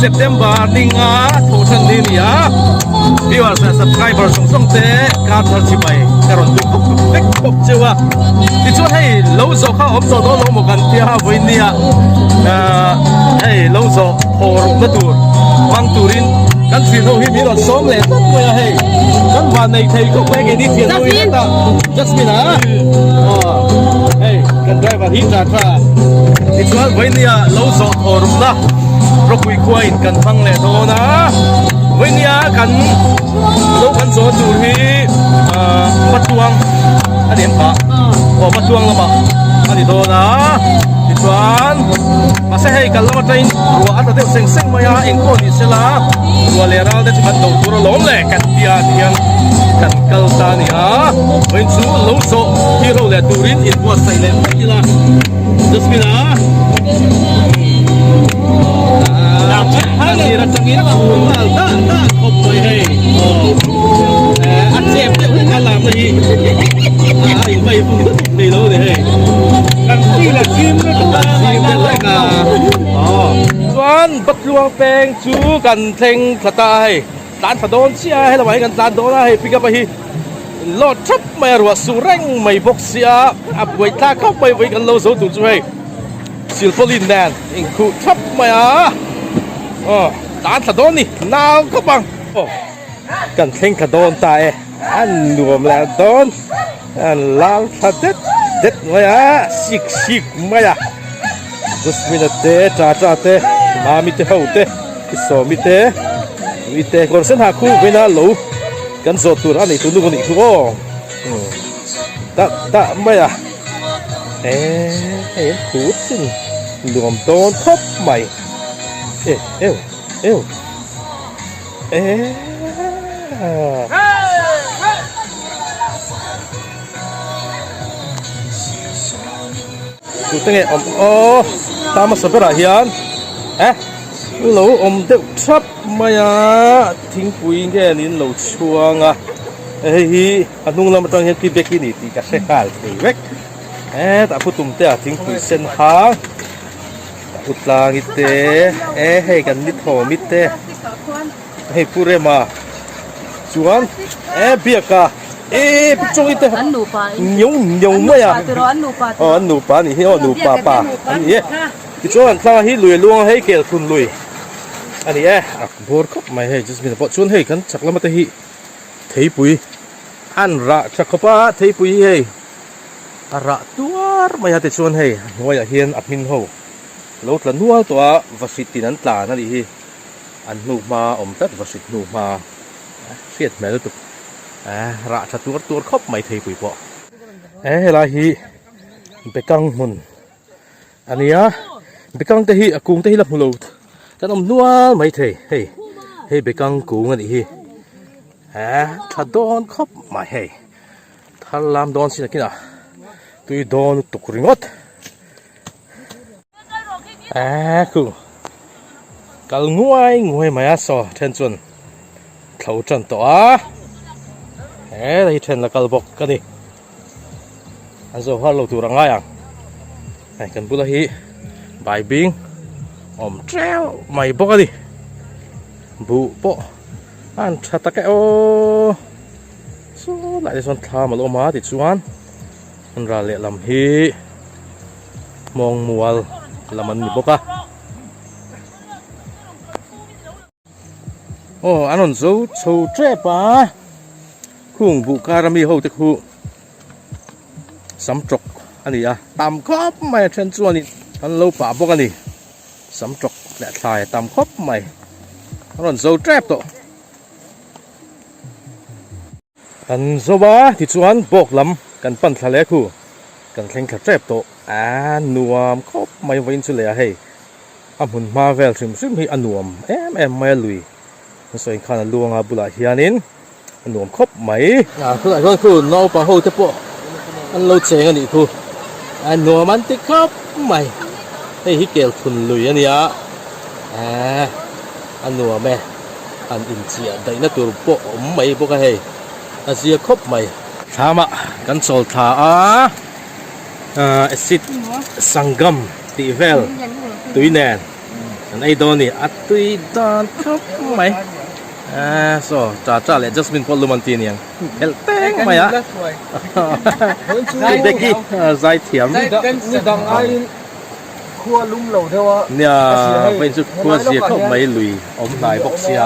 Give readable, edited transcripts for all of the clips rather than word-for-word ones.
September ni nga tho than ni ni a viewers leh subscriber zawng zawng te kar thar chi mai ka rawn duh khawp vek khawp cheu a tichuan hei lo zawh kha awm zawh dawn lo maw kan tia vawiin nia hei lo zawh thaw rukna tur hmang turin kan thian ho hi min rawn sawm leh tlat mai a hei kan van nei thei khawp mai keini thian ho hi hetah Jasmine a hei kan driver hi tha tha tichuan vawinia lo zawh thaw rukna ropui khua in kan hmang leh dawn a vawinia kan lo kan zawh tur hi Patuang a ni em kha aw Patuang lamah a ni dawn a tichuan mahse hei kal lam atangin ruah a tla deuh seng seng mai a engpawh ni sela ruah leh ral te chu kan do tur alawm le kan tia tihian kan kal ta a ni a vawiin chu lo zawh hero leh turin inbuatsaih leh mai ila Jasmine a a sir atangin chhur nghal dah dah khawp mai hei a chep deuh hlek a lamna hi a in vai vung lutuk thei lo ni hei kan ti la chim lutuk a chim deuh hlek a chuan Batluang peng chu kan thleng thla ta a hei tlan thla dawn chiah a helamah hian kan tlan dawn a hei pickup a hi load thap mai a ruah su reng mai bawk sia a buai thlak khawp mai vawi kan lo zo tur chu hei silpaulin nen inkhuh thap mai a aw tlan thla dawn ni nau khawp ang aw kan thleng thla dawn ta e a nuam leh dawn a lal thla det det mai a sik sik mai a Jasmine te cha cha te mami te ho te i sawmi te ui te kawr sen ha khu veina lo kan zawh tur a nei tu nu ka nih thu aw dah dah mai a eh hei an phut sin nuam dawn khawp mai eh eu eu eh Tute nge awm aw ta hmasa berah hian eh lo awm deuh thap mai a thingpui nge niin lo chhuang a hei hi a hnung lam atang hian ki bek i ni tih ka hre nghal thei vek eh tah pu tum te ah thingpui sen hang tah pu tlang i te eh hei kan ni thawm i te hei pu rema chuan eh biaka eh pu chawng i te nio nio mai a aw an nupa a nih hi aw nupa pa an ni e tichuan an thlang hi lui a luang a hei kel thun lui a ni e a bawr khawp mai hei jasmine pawh chuan hei kan chak lama te hi theipui an rah tha khawp a theipui hi hei a rah tuar mai a tichuan hei a hnuaiah hian a hmin ho lo tla nual tawh a vahrit in an tlan a nih hi. An hnu hma awm tlat vahrit hnu hma hriat hmel lutuk rah tha tuar tuar khawp mai theipui pawh. He helai hi bekang hmun a ni a, bekang te hi a kung te hi la hmu lo kan awm hnual mai thei hei hei bekang kung a nih hi tha dawn khawp mai hei thar lam dawn sin a kinah tui dawn lutuk ringawt. Eee khu kal nguai nguai mai a saw then chuan thlo tan tawh a he hei then la kal bawk a ni an zo har lo tur a ngai ang hei kan bula hi baibing awm teuh mai bawk a ni buh pawh an tha tak e aw saw lai te chuan thlam a lo awm a tichuan. An ral lehlam hi hmawng mual lam an ni bawk a. Aw an rawn zo chho tep a khung buh kar ami ho te khu sam tawk a ni a tam khawp mai a then chuanin an lo pah bawk a ni sam tawk leh thlai a tam khawp mai an rawn zo tep tawh. Kan zo a tichuan bawk lam kan pan thla leh khu kan thleng thla tep tawh a nuam khawp mai vawiin chu leh a hei a hmun hma vel hrim hrim hi a nuam em em mai a lui an sawi khan a luanga bulah hianin a nuam khawp mai. A tunah chuan khu naupang ho te pawh an lo cheng a nih khu a nuam an ti khawp mai hei hi kel thun lui a nia a nuam e. an inchiah daihna tur pawh a awm mai bawk a hei a zia khawp mai. Thlamah kan chawl thla a acid sangam tih vel tui nen An ei dawn a ni, a tui dan khawp mai. Ahh saw Tata leh Jasmine pawh lum an ti aniang phelh teng mai a. Becky zai thiam. Nidang aiin khua lum lo deuh a. Nia vawiin chu khua zia khawp mai lui awm hnai bawk sia.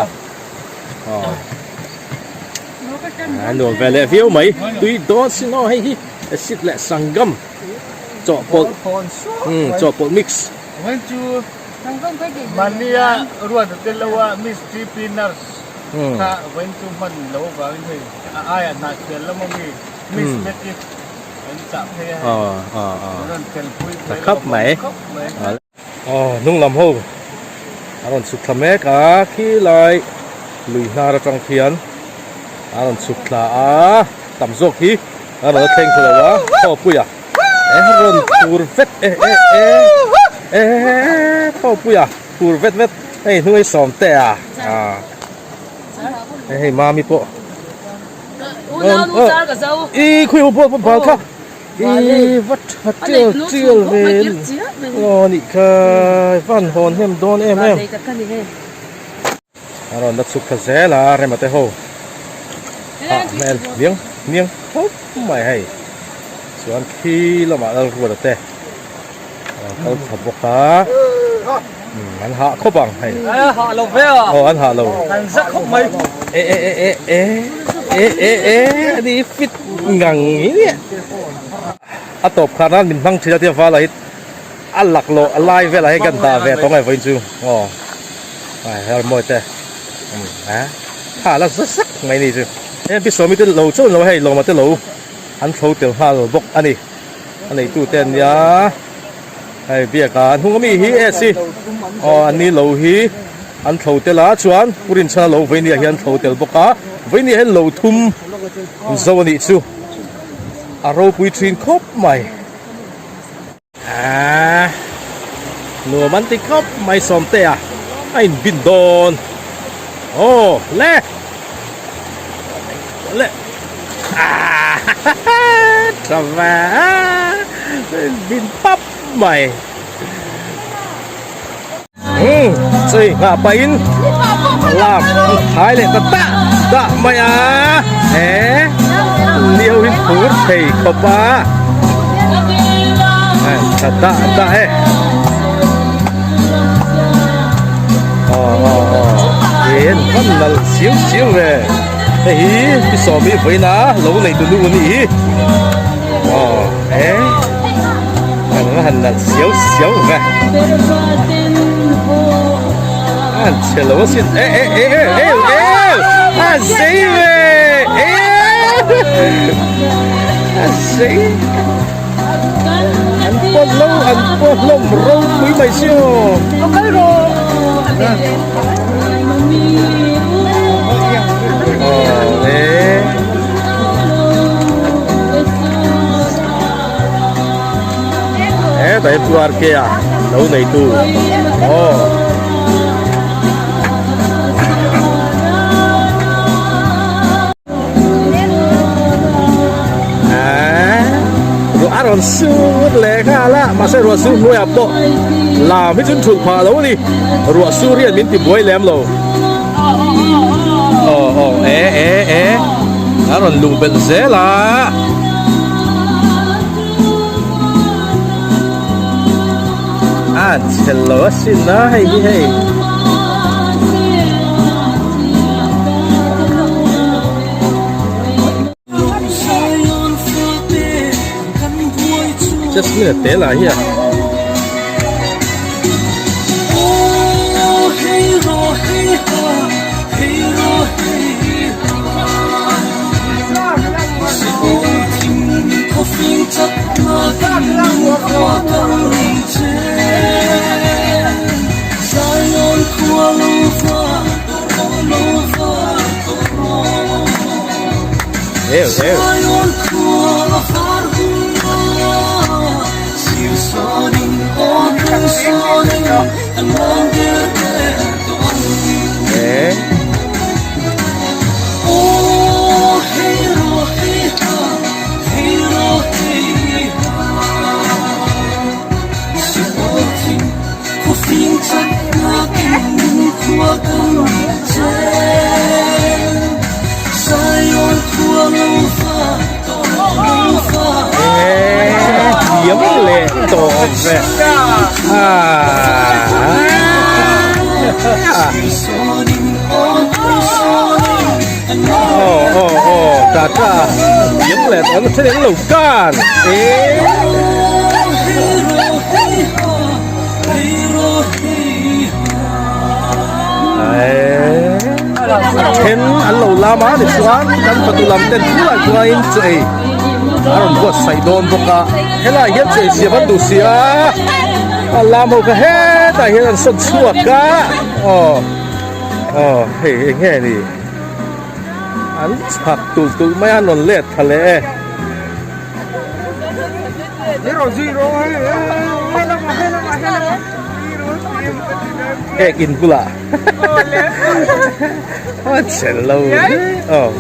A nuam ve leh viau mai. Tui dawn sin aw hei hi acid leh sangam chawhpawlh chawhpawlh mix. Mahnia ruat a tel lo a Miss TP Nurse kha vawiin chu hman lo avangin hei a aiah hnah thian lam a mi Miss Betty an chah phei a hei an rawn tel pui phei lo a khawp mai. Aw hnung lam ho a rawn chhuk thla mek a khilai lui hnar atang khian a rawn chhuk thla a tam zawk hi a rawn la thleng thla lo a khawpuia. E rawn phur vet e e e e thawpuia phur vet vet hei hnung hi sawm te a ah hei mami pawh i khawi ho pawh bal kha i va tha tial tial ve aw nih kha van hawn hnem dawn em em a rawn la chhuk thla zel a rema te ho hah hmel miang miang khawp mai hei chuan khi lamah lalruata te a kal thla bawk a an hah khawp ang hei hah lo ve a aw an hah lo an za khawp mai e e e e e e e e ani fit ngang hi a tawp khan a min hmang thin a tia vala hi A laklawh a lai velah hian kan dah ve tawng e vawiin chu aw ai her mawi te umm a tha la za zak mai ni chu heng pi sawmi te lo chauh lo hei lawma te lo an thlo tel nghal bawk a ni a neitu te an nia hei biak a an hnung ami hi e si aw an ni lo hi an thlo tel a chuan pu rinchhana lo vawiin ah hian an thlo tel bawk a vawiin ah hian lo thum zo a nih chu a ropui thin khawp mai. Ahh nuam an ti khawp mai sawmte a a in bin dawn aw le le ahh tha ve a in bin pap mai umm chei nghah pahin lak an khai leh ta dah dah mai a he lio hi phur thei khawp a ta dah dah e aw aw aw en van nalh siau siau ve hei hi pi sawmi vawiin a lo nei tu nu a nih hi aw e. An va han nalh siau siau ve. An chhe lo asin. E e e e e e a zei ve. E a zei. An pawt lo an pawt hlawm ropui mai si aw. Aw e. Hetah hi chu RK a lo neitu aw. Ruah a rawn sur leh nghal a mahse ruah sur hnuaiah pawh lam hi chu an thulh phah lo a ni ruah sur hian min ti buai lem lo aw aw e e e a rawn luh belh zel a. A chhe lo a sin a hei hi hei. Jasmine a te lah hi a. Eu eu. E. Eee thiam leh tawh ve aw aw aw tata thiam leh tawh na then lo kan eee. Then an lo lam a tichuan kan fatu lam ten thuai thuaiin chaw ei a rawn buatsaih dawn bawk a helaiah hian chaw ei siam an duh si a a lam ho kha hetah hian an sawn chhuak a aw aw hei eng nge ni an chhak tulh tulh mai a an rawn let tha leh e. Ek in bulah a chel lo aw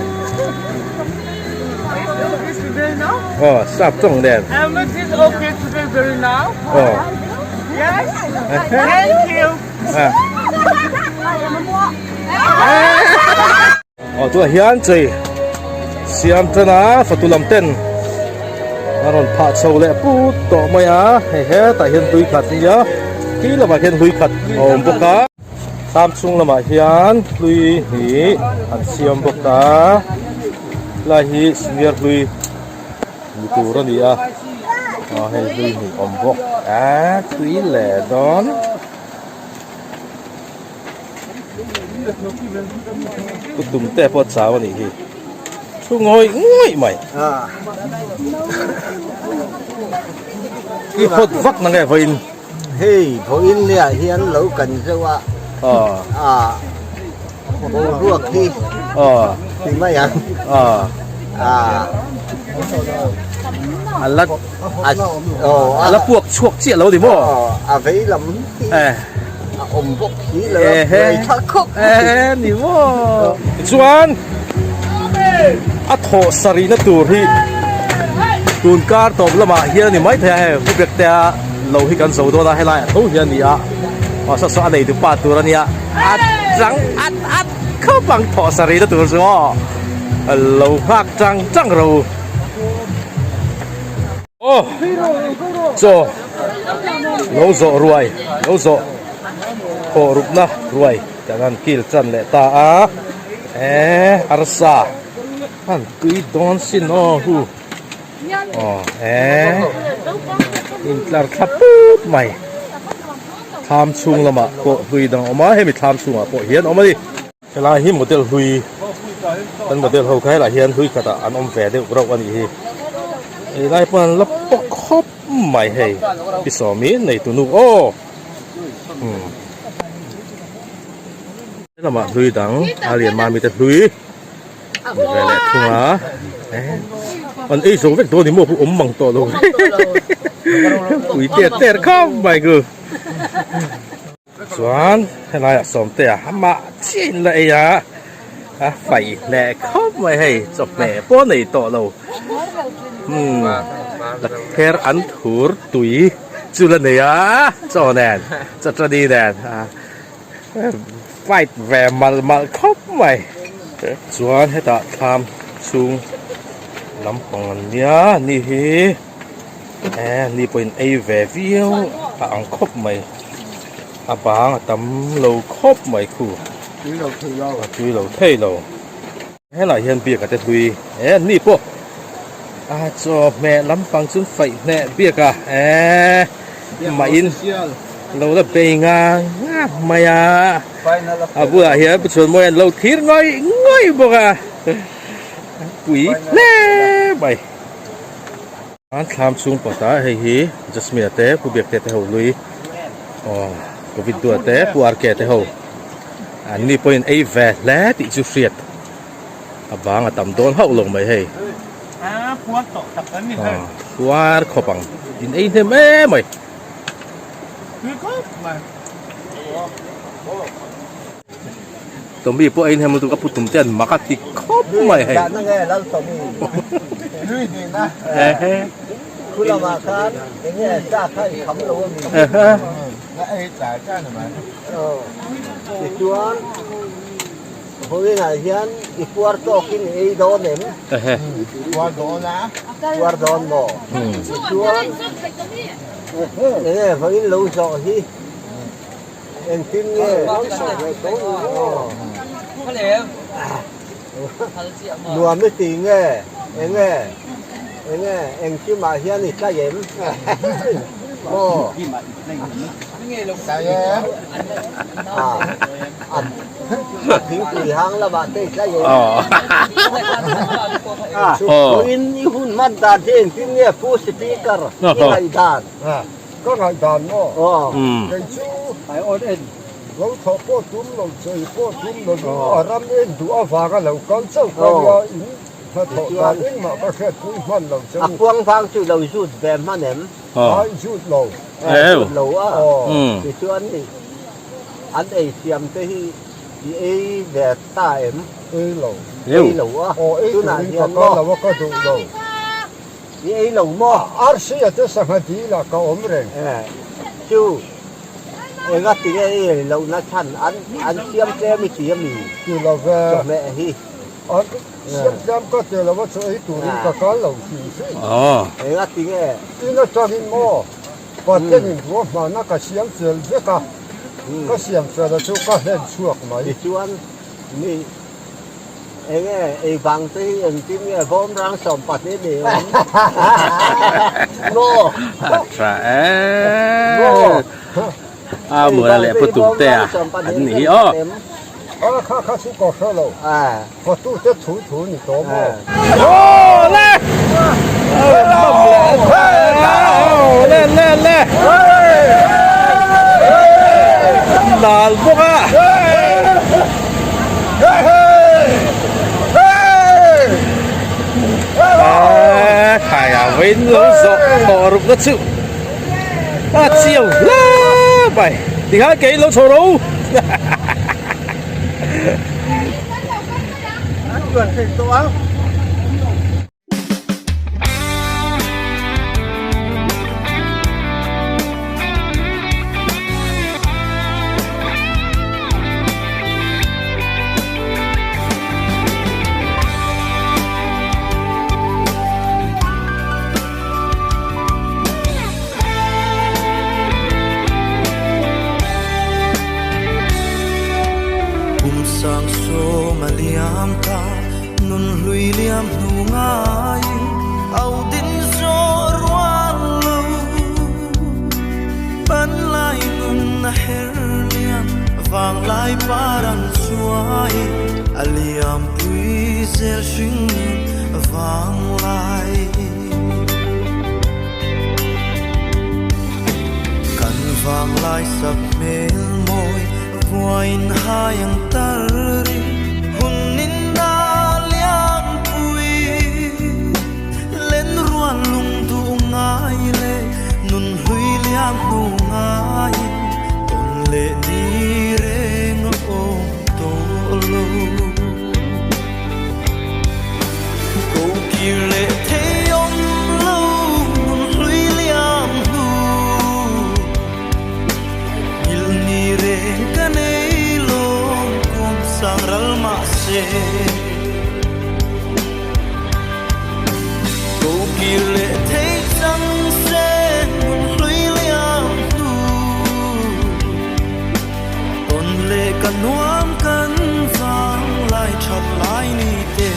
aw sap tawng nen aw Aw tunah hian chei siam tan a fatu lam ten a rawn phah chho leh put tawh mai a hei hetah hian hlui khat a nia khi lamah hian hlui khat a awm bawk a thlam chhung lamah hian hlui hnih an siam bawk a helai hi senior hlui ni tur a ni a aw hei hlui hnih awm bawk a tui leh dawn. Pu tum te pawh chau a nih hi thu ngawih ngawih mai i hawt vak na nge vawiin hei vawiin nia hian lo kan zeuh a a boruak hi ti mai ang a a la a la puak chhuak chiah lo ni maw a vei lam hi A awm bawk si lo a, buai tha khawp mai. Ni maw. Tichuan a thawh sarihna tur hi tun kar tawp lamah hian a ni maithei a, hei Hubek te a lo hi kan zo dawn a, helai ah tho hian a ni a, aw saw saw a nei dupa tur a nia, a chang at at khawp ang thawh sarihna tur chu aw lo nghak chang chang ro. Aw chaw lo zawh ruai lo zawh thawh rukna ruai kan han kil tan leh ta a eh arsa han tui dawn sin aw hu aw eh intlar thla put mai thlam chhung lamah pawh hlui dang a awm a hemi thlam chhungah pawh hian a awm a ni. Helai hi model hlui kan model ho kha helai hian hlui khatah an awm ve deuh rauh a nih hi helai pawh an la pawk khawp mai hei pi sawmi nei tu nu aw umm helamah hlui dang a lian mami te hlui ni ve leh thung a an ei zo vek dawn ni maw awm mang tawh lo pui ter ter khawp mai ku. Chuan helaiah Sawmtea amah chiah in la ei a, a fai hle khawp mai hei chawhmeh pawh a nei tawh lo. Umm lakher an thur tui chu la nei a chaw nen chawtani nen a fight ve malh malh khawp mai. Chuan hetah thlam chhung lampang an nia ni hi. Eh ni pawhin ei ve viau a ang khawp mai a bang a tam lo khawp mai khu a tui lo thei lo helai hian biak a te hlui eh ni pawh a chaw hmeh lampang chu faih hneh biak a eh mah in lo la bei ngang ngang mai a a bulah hian pu chhuanmawi an lo thlir ngawih ngawih bawk a pui hle mai. An thlam chhung pawtah hei hi Jasmine te Pu Biakte te ho hlui aw Covid duah te Pu RK te ho an ni pawhin ei ve hle tih chu hriat a bang a tam dawn hauh lo mai hei puar khawp ang in ei hnem em mai. Tommy pawh ei hnem lutuk a pu tum te an mak a ti khawp mai hei. Dahna nge lal Tommy lui hnihna khu lamah khan enge sa kha i kham lo a mi na ei tlai tlai ni mai tichuan. Vawiinah hian i puar tawkin i ei dawn em? Puar dawn a. Puar dawn maw? Tichuan enge vawiin lo zawh hi engtin nge? Nuam i ti nge? Enge enge engkimah hian i tlai em? Maw? A thingpui hang lamah te i tlai em? Vawiin i hun hman dan hi engtin nge Pu Speaker i ngaihdan? Ka ngaihdan maw? Kei chu lo thawh pawh tum lo, chei pawh tum lo in a ram en duh avanga lo kal chauh ka nia in hnathawh dan engmah ka hriatpui hman lo che u. A kuang vang chu i lo zut ve hman em? Ai zut lo. Zut lo a, tichuan an ei siam te hi i ei ve ta em? Ei lo. Ei lo a, tunah hian maw? Ka lo a ka duh lo. I ei lo maw? Arsi a te sangha dil ah ka awm reng. Chu enga tinge i ei loh na chhan an an siam tlem i ti a mi? Ti lo ve. Chawhmeh hi. An siam tlem ka ti lo a chaw ei turin ka kal lo hrim hrim. Enga tinge? In atangin maw Pathian in ruahmahna ka siam fel vek a, ka siam fel a chu ka hlen chhuak mai. Tichuan mi Enge ei vang te hi engtin nge vawm rang 12 ni awm maw? A tha e. A mura leh pu tum te a an ni hi aw. A kha kha chu ka hre lo. Hotu te thu thu ni tawh maw? Aw le! Le le le! Nal bawk a! Khai a vawiin lo zawh tawh ruk na chu a chiau hle mai tikhan kei lo chho ro Kum sang sawm a liam ta Nun hlui liam hnu ngaiin au din zawh rual lo. Panlai nun a her liam vanglai par an chuai a liam pui zel hring nun vanglai. Kan vanglai sak hmel mawi vuain hai ang tar in hun in a liam pui. Len rual lung duh ngai leh nun hlui liam hnu ngaiin tawn leh ni reng a awm tawh lo. Ko kir leh thei awm lo nun hlui liam hnu. Ngil ni reng ka nei lawm kawm sang ral mahse. Ko kir leh thei chang se nun hlui liam hnu. Tawn leh ka nuam kan vang lai that lai ni te.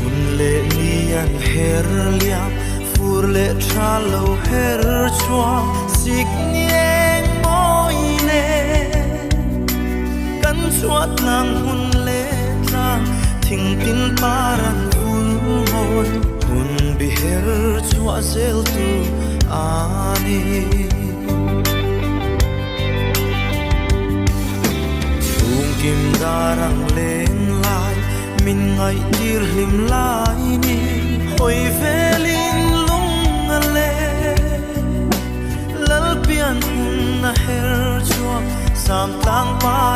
Hun leh ni an her liam, fur leh tha lo her chhuak, sik ni eng mawi nen. Kan chhuat tlang hun leh tlang, thing tin par an vul mawi, hun bi her chhuah zel tu a ni. Chhung kim dar ang len lai, min ngaihtir hlim lai ni. Hawi velin lung a leng, Lalpian hun a her chhuak, Samtlang par.